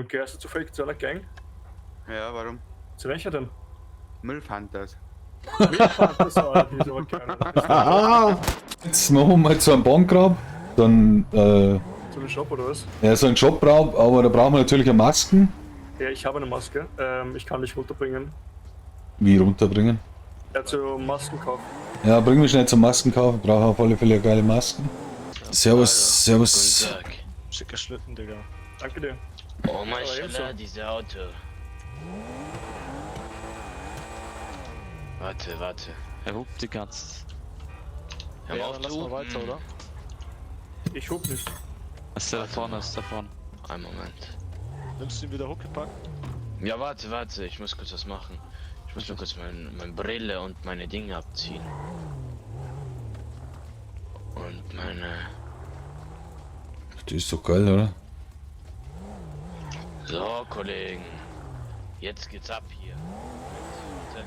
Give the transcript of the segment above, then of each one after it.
Gehörst du zufällig zu einer Gang? Ja, warum? Zu welcher denn? Müllfantas. Milchfantas, Alter, die ist aber geil. Ah! Jetzt machen wir mal zu einem Bankraub. Dann, Zu einem Shop oder was? ja, so einen Jobraub, aber da brauchen wir natürlich eine Masken. Ja, ich habe eine Maske. Ich kann dich runterbringen. Wie runterbringen? Ja, zu Maskenkauf. Ja, bring mich schnell zum Maskenkauf. Ich brauche auf alle Fälle geile Masken. Servus, servus. Guten Tag. Schicker Schlitten, Digga. Danke dir. Oh, mashallah, dieses Auto. Warte, warte. Er hupt die ganze. Hör Ja, mal auf dann lass zu mal weiter, hupen. oder? Ich hub nicht. Ist der da vorne, ist da vorne. Einen Moment. Nimmst du ihn wieder hochgepackt? Ja, warte, warte, ich muss kurz was machen. Ich muss mir kurz meine Brille und meine Dinge abziehen. Und meine. Das ist doch geil, oder? So, Kollegen. Jetzt geht's ab hier. Warte.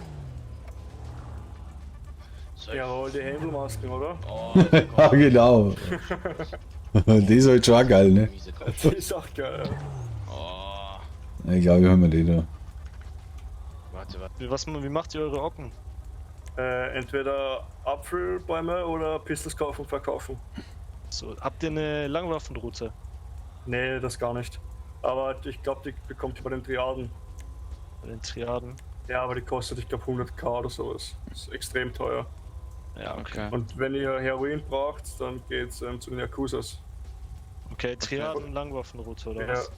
Soll ich- Jawohl, die Händelmasken, oder? Oh, Ja, genau. Die ist halt schon auch geil, ne? miese Kopf. Die ist auch geil. Ja. Oh, Ich glaube, ich hol mir die da. warte, warte. Wie macht ihr eure Ocken? Entweder Apfelbäume oder Pistols kaufen und verkaufen. So, habt ihr eine Langwaffenroute? Nee, das gar nicht. Aber ich glaube, die bekommt ihr bei den Triaden. Bei den Triaden? Ja, aber die kostet, ich glaube, 100k oder sowas. Das ist extrem teuer. Ja, okay. Okay. Und wenn ihr Heroin braucht, dann geht's zu den Yakuzas. Okay, Triaden, Langwaffenroute, oder Ja. was?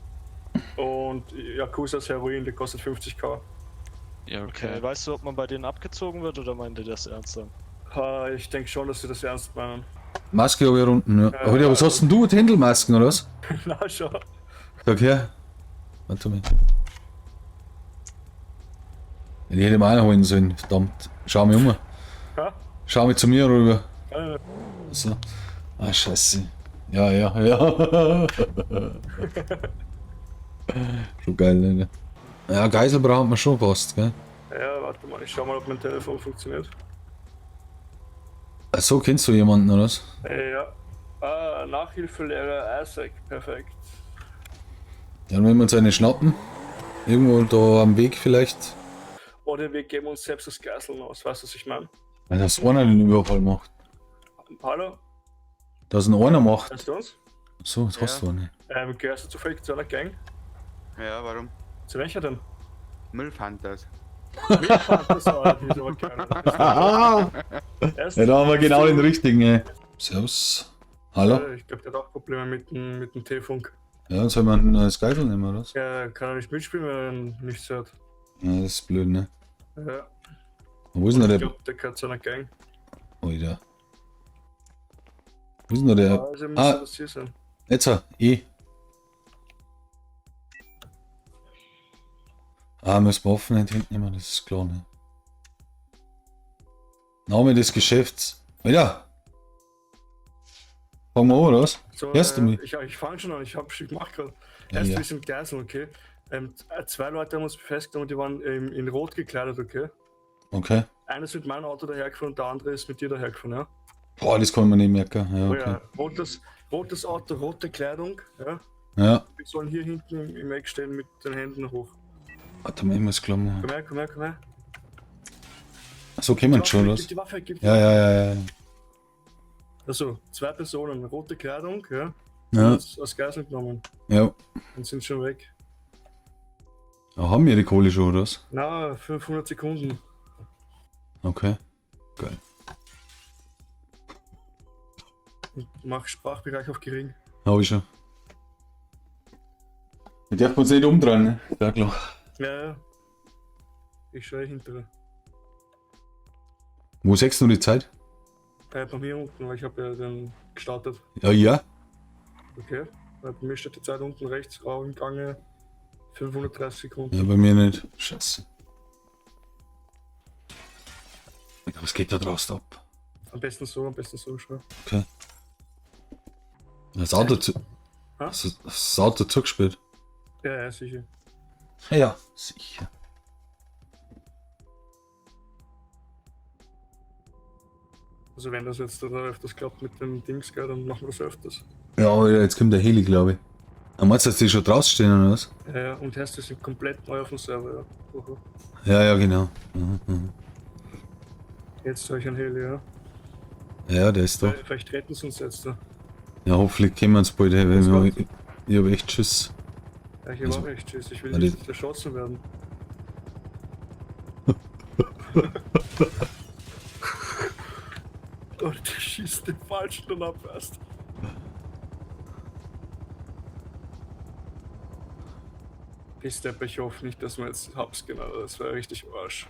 Und Yakuzas Heroin, die kostet 50k. Ja, Okay, okay. weißt du, ob man bei denen abgezogen wird oder meint ihr das ernst dann? Ha, ich denke schon, dass sie das ernst meinen. Maske habe ich unten, ja. Alter, was hast denn du? Händelmasken, oder was? Na schon. Sag her. Warte mal. Ja, die hätte ich mir auch noch holen sollen, verdammt. Schau mich um. Ha? Schau mich zu mir rüber. Äh, So. Ah, scheiße. Ja, ja, ja. Schon geil, ne? Ja, Geisel braucht man schon fast, gell? Ja, warte mal, ich schau mal, ob mein Telefon funktioniert. Ach so, kennst du jemanden, oder was? Ja. Ah, Nachhilfelehrer Isaac, perfekt. Dann werden wir uns eine schnappen. Irgendwo da am Weg vielleicht. Oder wir geben uns selbst das Geiseln aus, weißt du, was ich meine? Weil das einer den Überfall macht. Hallo, Dass ein einer macht. hörst du uns? So, jetzt hast du eine. Gehörst du zufällig zu einer Gang? Ja, warum? Zu welcher denn? Müllfantas. Milchfantas, Alter, die ist aber geil. Ah! Erst, Ja, da haben wir genau den richtigen, ey. Servus. Hallo? Ich glaube, der hat auch Probleme mit dem T-Funk. Ja, dann soll man als Geisel nehmen, oder was? Ja, kann er nicht mitspielen, wenn er nichts hört. Ja, das ist blöd, ne? Ja, Wo ist denn ich der? glaube, der gehört zu einer Gang. Alter. Wo ist denn der? Also müsste Ah. das hier sein. Jetzt, eh. Ah, müssen wir offen nicht hinten nehmen, das ist klar, ne? Name des Geschäfts. Alter! Fangen wir an, oder was? So, Hörst du mich? Ich fange schon an, ich mach grad. Ja, Erst ja. wir sind Geiseln, okay? Zwei Leute haben uns festgenommen, die waren in Rot gekleidet, okay? Okay. Einer ist mit meinem Auto dahergefahren und der andere ist mit dir dahergefahren, ja? Boah, das kann man nicht merken. Ja, Oh okay. ja, rotes Auto, rote Kleidung, ja? Ja. Wir sollen hier hinten im Eck stehen mit den Händen hoch. Warte mal, ich muss klar machen. Komm her, komm her, komm her. So kommen Die schon, Waffe, was? Gib die Waffe, gib die Ja, ja, ja, ja. Also, zwei Personen, rote Kleidung, ja? Ja, Uns als Geiseln genommen ja. und sind schon weg. Ja, haben wir die Kohle schon, oder was? Na, 500 Sekunden. Okay. Geil. Und mach Sprachbereich auf gering. Hab ich schon. Wir dürfen uns nicht umdrehen, ne? Ja, klar. Ja, ja. Ich schaue hintere. Wo siehst du die Zeit? Bei mir unten, weil ich habe ja den gestartet. Ja, ja. Okay. Bei mir steht die Zeit unten rechts, rau im Gange. 530 Sekunden. Ja, bei mir nicht. Scheiße. Alter, was geht da draußen ab? Am besten so, schau. Okay. Das Auto zu. Das Auto zugespielt. Ja, ja, sicher. Ja, sicher. Also wenn das jetzt dann öfters klappt mit dem Dings, gell, dann machen wir das öfters. Ja, aber jetzt kommt der Heli, glaube ich. Ah, meinst du, dass die schon draußen stehen oder was? Ja, und heißt, die sind komplett neu auf dem Server, ja. Oho. Ja, ja, genau. Mhm. Jetzt soll ich ein Heli, ja. Ja, der ist da. Vielleicht retten sie uns jetzt da. Ja, hoffentlich kommen wir uns bald, hey, weil Ist wir, gut. ich hab echt Schiss. Ja, ich hab Also- auch echt Schiss. Ich will Ja, nicht erschossen werden. Oder der schießt den Falschen dann ab erst. Ich steppe, ich hoffe nicht, dass wir jetzt Hubs gehen, Alter. Das wäre richtig Arsch.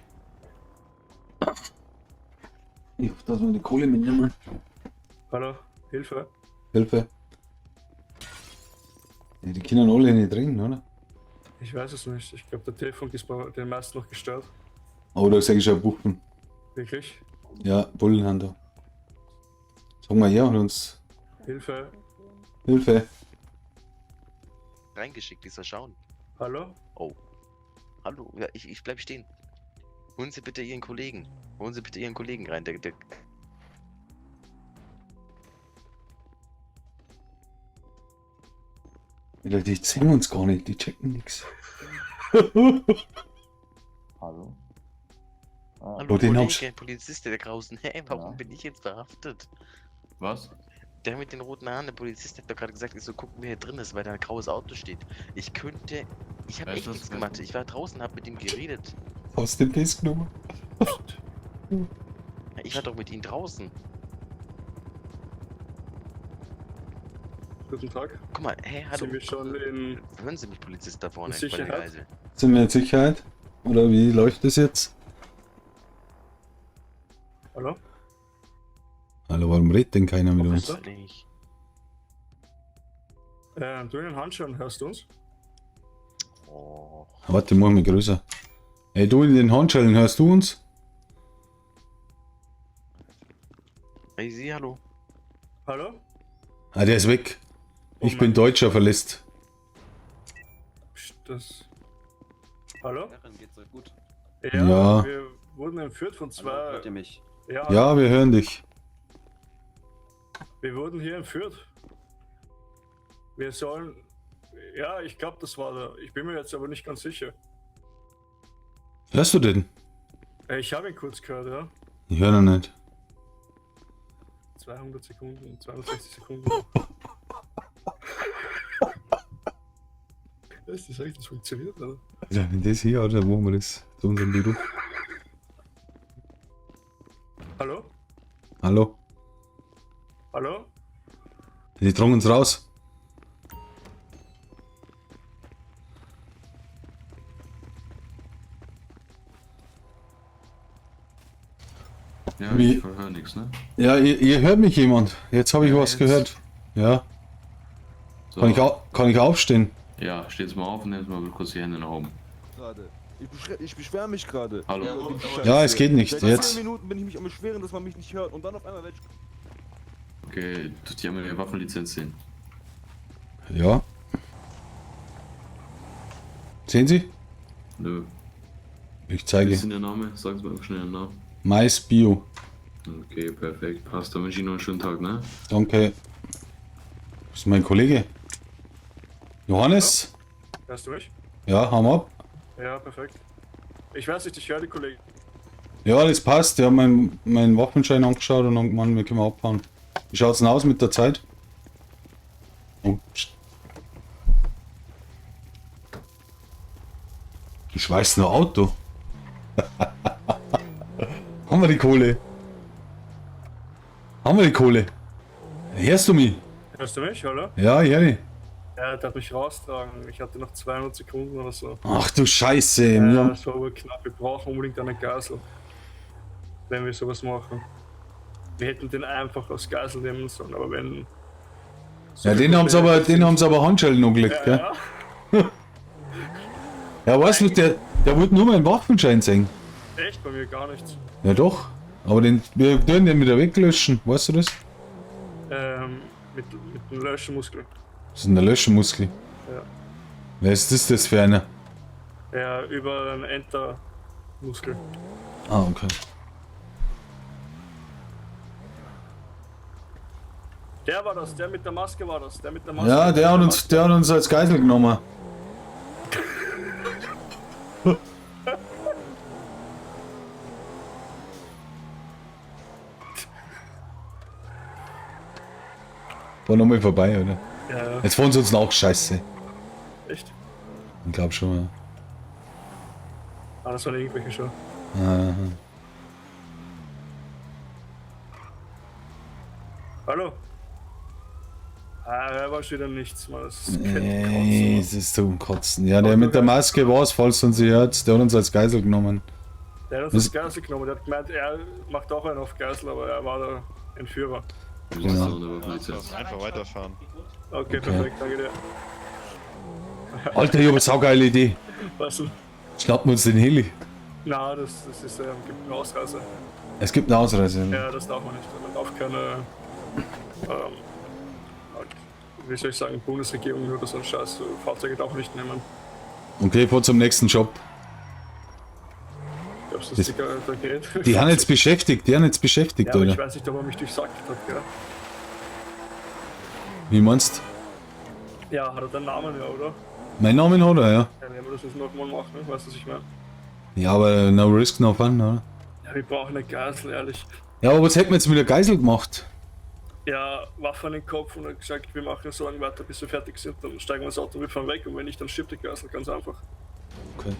Ich hoffe, dass wir die Kohle mitnehmen. Hallo? Hilfe? Hilfe. Ja, die können alle nicht drin, oder? Ich weiß es nicht. Ich glaube, der Telefon ist bei den meisten noch gestört. Oh, da sag ich schon Buchen. Wirklich? Ja, Bullen haben da. Sag mal her und uns. Hilfe? Hilfe. Reingeschickt, ich soll schauen. Hallo? Oh. Hallo, ja, ich bleib stehen. Holen Sie bitte Ihren Kollegen. Holen Sie bitte Ihren Kollegen rein. Der Alter, die sehen uns gar nicht, die checken nix. Hallo? Ah, Hallo, Oh, den hab's- Kollege, Polizist, der draußen. Hey, warum Ja. bin ich jetzt verhaftet? Was? Der mit den roten Haaren, der Polizist hat doch gerade gesagt, ich soll gucken, wer hier drin ist, weil da ein graues Auto steht. Ich könnte. Ich habe Weißt echt du was, nichts weißt gemacht. du- Ich war draußen, hab mit ihm geredet. Aus dem Piss genommen. Ja, ich war doch mit ihm draußen. Guten Tag. Guck mal, hey, hallo. Sind wir schon in. Hören Sie mich, Polizist da vorne In bei der Sicherheit? Geisel. Sind wir in Sicherheit? Oder wie läuft das jetzt? Hallo? Hallo, warum redet denn keiner mit uns? Hoffentlich. Du in den Handschuhen, hörst du uns? Oh. Warte, mach mich größer. Ey, du in den Handschellen, hörst du uns? Hey, Sie, hallo. Hallo? Ah, der ist weg. Oh Ich bin mein- Deutscher, verlässt. Psst, das. Hallo? Herren, geht's euch gut? Ja, Ja. wir wurden entführt von Hallo, zwei. hört ihr mich? Ja, Ja, wir hören dich. wir wurden hier entführt. Wir sollen. Ja, ich glaube, das war der. Ich bin mir jetzt aber nicht ganz sicher. Hörst du den? Ich habe ihn kurz gehört, ja. Ich höre noch nicht. 200 Sekunden, 260 Sekunden. Das ist echt, das funktioniert, oder? Alter, wenn das hier, oder wo wir das zu unserem Büro. Hallo? Hallo? Hallo? Die tragen uns raus. Ja, Wie- ich höre nichts, ne? Ja, ihr hört mich jemand. Jetzt habe ich Ja, was jetzt. gehört. Ja. So. Kann ich aufstehen? Ja, steht's mal auf und nehmt mal kurz die Hände nach oben. Gerade. Ich beschwere mich gerade. Hallo. Ja, es geht nicht. Seit Jetzt. 10 Minuten bin ich mich am Beschweren, dass man mich nicht hört. Und dann auf einmal werde ich. Okay, tut die einmal ihre Waffenlizenz sehen. Ja. Sehen Sie? Nö. Ich Wie zeige. ist denn Ihr Name? Sagen Sie mir einfach schnell Ihren Namen. Mais Bio. Okay, perfekt. Passt. Dann wünsche ich Ihnen noch einen schönen Tag, ne? Danke. Das ist mein Kollege. Johannes? Hörst du mich? Ja, hau mal ab. Ja, perfekt. Ich weiß nicht, ich höre die Kollegen. Ja, das passt. Ich habe meinen Waffenschein angeschaut und dann gemeint, wir können abhauen. Wie schaut's denn aus mit der Zeit? Oh, pst. Ich weiß nur Auto. Haben wir die Kohle? Haben wir die Kohle? Hörst du mich? Hörst du mich, hallo? Ja, ich höre dich. Ja, der hat mich raustragen. Ich hatte noch 200 Sekunden oder so. Ach du Scheiße. Ja, Wir haben, das war aber knapp. Wir brauchen unbedingt eine Geisel. Wenn wir sowas machen. Wir hätten den einfach als Geisel nehmen sollen, aber wenn. so ja, viel den haben's aber Handschellen umgelegt, Ja, gell? ja. Ja, weißt du, der wollte nur meinen Waffenschein sehen. Echt, bei mir gar nichts. Ja doch, aber den, wir tun den wieder weglöschen, weißt du das? Mit dem Löschmuskel. Das ist ein Löschmuskel. Ja. Wer ist das für einer? Ja, über den Enter-Muskel. Ah, okay. Der war das, der mit der Maske war das, der mit der Maske. Ja, der hat uns als Geisel genommen. War nochmal vorbei, oder? Ja, ja, Jetzt fahren sie uns nach, scheiße. echt. Ich glaub schon, ja. Ah, das waren irgendwelche schon. Aha. Hallo? Ah, da war schon wieder nichts, Mann. Das ist kein Ey, Kotzen. es ist zum Kotzen. Ja, der mit der Maske war's, falls uns hört, der hat uns als Geisel genommen. Der hat uns als Geisel genommen. Der hat gemeint, er macht auch einen auf Geisel, aber er war der Entführer. Genau. Waffenlizenz. Einfach weiterfahren. Okay, perfekt, danke dir. Alter, ich hab eine saugeile Idee. Was denn? Schnappen wir uns den Heli. Na, das ist, gibt eine Ausreise. Es gibt eine Ausreise. Ja, das darf man nicht. Man darf keine, halt, wie soll ich sagen, Bundesregierung oder so ein Scheiß, so Fahrzeuge darf man nicht nehmen. Okay, vor zum nächsten Job. Glaubst du, das ist da geht? Die haben jetzt beschäftigt, die haben jetzt beschäftigt, Ja, aber ich oder? weiß nicht, ob er mich durchsagt hat, gell? Wie meinst Ja, hat er deinen Namen, ja, oder? Mein Name hat er, ja. Ja, werden wir das jetzt nochmal machen, weißt du, was ich meine? Ja, aber no risk, no fun, oder? Ja, wir brauchen eine Geisel, ehrlich. Ja, aber was hätten wir jetzt mit der Geisel gemacht? Ja, Waffe an den Kopf und hat gesagt, wir machen so lange weiter, bis wir fertig sind. Dann steigen wir ins Auto und wir fahren weg und wenn nicht, dann stirbt die Geisel, ganz einfach. Okay.